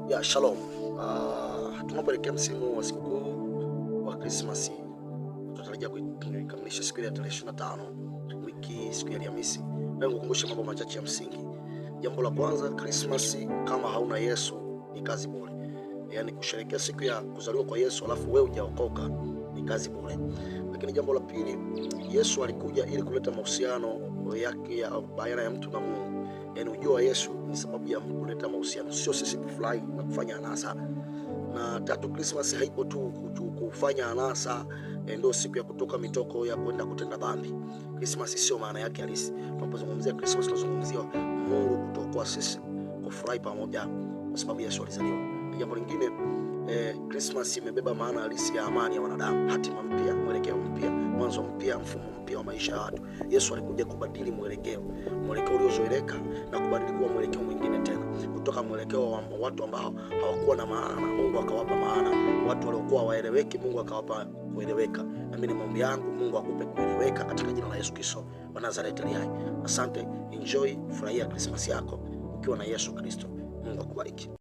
Ya shalom. Tunapoelekea msimu wa sikukuu wa Krismasi, tunatarajia kuikamilisha siku ya tarehe 25 wiki, siku ya Alhamisi. Leo nikukumbushe mambo machache ya msingi. Jambo la kwanza, Krismasi kama hauna Yesu ni kazi bure. Yaani kusherehekea siku ya kuzaliwa kwa Yesu alafu wewe hujaokoka ni kazi bure. Lakini jambo la pili, Yesu alikuja ili kuleta mahusiano yake ya baina ya mtu na Mungu. Yaani ujio wa Yesu ni sababu ya kuleta mahusiano, sio sisi kufurahi na kufanya anasa. Na tatu, Christmas haipo tu kufanya anasa, ndio siku ya kutoka mitoko ya kwenda kutenda dhambi. Christmas sio maana yake halisi. Tunapozungumzia Christmas tunazungumzia Mungu kutuokoa sisi, kufurahi pamoja kwa sababu Yesu alizaliwa. Na jambo lingine, Christmas imebeba maana halisi ya amani ya wanadamu, hatima mpya, mwelekeo mpya, mwanzo mpya, mfumo mpya wa maisha ya watu. Yesu alikuja kubadili mwelekeo, mwelekeo uliozoeleka na kubadili kuwa mwelekeo mwingine tena, kutoka mwelekeo wa watu ambao hawakuwa na maana, Mungu akawapa maana. Watu waliokuwa waeleweki, Mungu akawapa kueleweka. Na mimi ni maombi yangu, Mungu akupe kueleweka katika jina la Yesu Kristo wa Nazareti aliye hai. Asante, enjoy, furahia Christmas yako ukiwa na Yesu Kristo. Mungu akubariki.